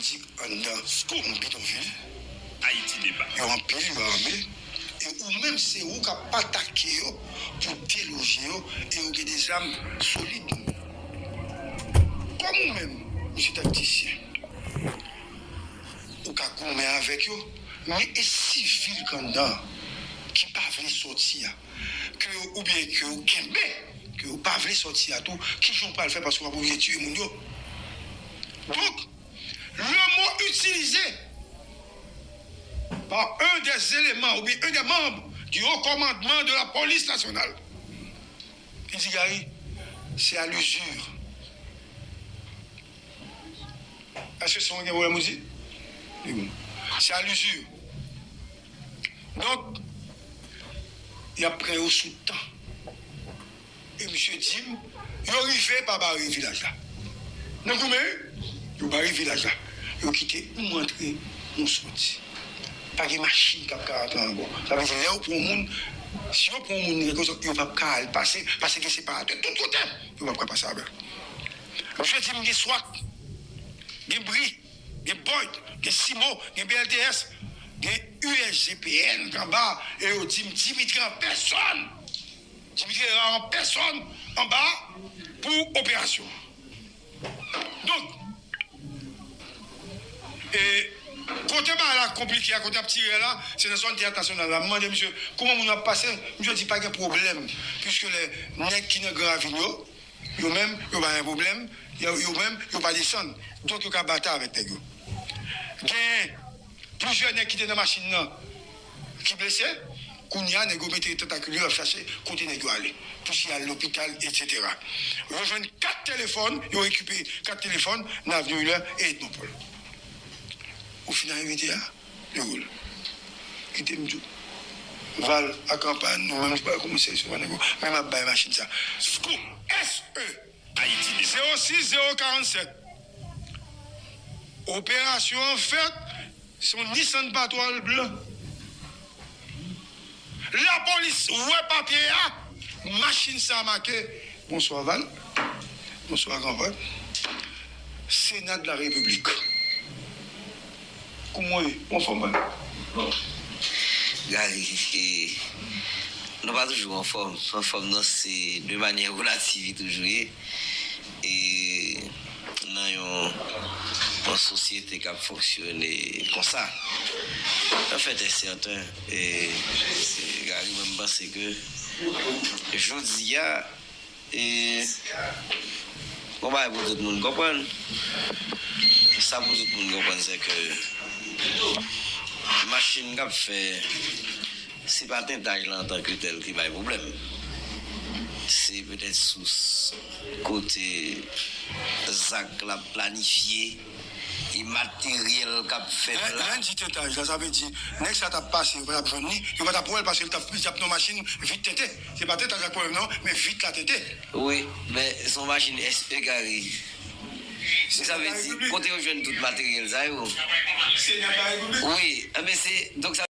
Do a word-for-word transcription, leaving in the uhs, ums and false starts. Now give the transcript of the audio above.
Dik anndan yon bidonvil. Ayiti Deba. Yo anpil, yo ame. E ou menm, se ou k ap atake yo pou deloje yo, e yo gen de zam solid. Kòm ou menm, misye taktisyen, ou ka goumen avèk yo, men e sivil k anndan ki pa vle sòti a, ke yo, oubyen ke yo kenbe, ke yo pa vle sòti a tou, kijan w pral fè, paske w ap oblije tiye moun yo? Donk, le mot utilisé par un des éléments ou bien un des membres du haut commandement de la police nationale, il dit, Gary, c'est à l'usure. Èske son gen pwoblèm ou di? Li bon. C'est à l'usure. Donk, y ap pran yo sou tan. E misye di m, yo rive pa bare vilaj la. Nan goumen, wi, yo bare vilaj la. Yo kite ou antre, ou soti. Pa gen machin k ap ka antre ankò. Sa vle di, lè yo pran moun, si yo pran moun nan kèk zòn, yo p ap ka al pase, paske gen separatè tout kote. Yo p ap ka pase avè l. Misye di m gen swat, gen bri, gen Boyd, gen Simo, gen B L T S, gen U S G P N k anba, e yo di m Dimitri an pèsòn. Dimitri Hérard an pèsòn anba pou operasyon. Donk, e, kote bagay la konplike a, kote ap tire la, se nan zòn teyat nasyonal la. M mande misye, kòman moun yo ap pase? Misye di pa gen pwoblèm, piske lè nèg ki nan Gran Ravin yo, yo menm, yo pa gen pwoblèm, yo, yo menm, yo pa desann. Donk, yo ka batay avèk nèg yo. Gen plizyè nèg ki te nan machin nan ki blese. Kounye a, nèg yo mete tantakil yo, y ap chache kote nèg yo ale. Pouse y al lopital, etsetera. Yo jwenn kat telefòn, yo rekipere kat telefòn nan Avenue Hiller e Edmond Paul. Ou fin arive te a, Degoul. Kite m di w. Val ak Kanpay, nou menm nou pral kòmanse resevwa nèg yo. Men m ap bay machin sa. Scoop, S E, Ayiti Deba. Zewo sis zewo karannsèt. Operasyon an fèt, se yon Nissan Patrol blan. Lapolis wè papye a, machin sa make. Bonswa, Val. Bonswa, Kanpay. Sena de la Repiblik. Kòman w ye? Ou anfòm, Val? Bon. Gary, e, nou pa toujou anfòm. Anfòm nan se de manyè relativ li toujou ye. E nan yon, yon sosyete k ap fonksyone konsa, an fèt e sèten, e, se, Gary, mwen, m panse ke jodi a, e, bon bagay pou tout moun konprann. Sa pou tout moun konprann, se ke machin k ap fè, se pa tentaj la antanke tèl ki bay pwoblèm. Se petèt sous kote zak la planifye e materyèl k ap fèt la. Lè n di tentaj la, sa vle di nèg sa t ap pase, yo pa t ap jwenn li, yo pa t ap wè l paske l t ap, li t ap nan machin vit tente. Se pa tentaj la k pwoblèm nan, men vit la tente. Wi, men se yon machin S E, Gary. Sa vle di, kote yo jwenn tout materyèl sa yo? Wi, enben se, donk sa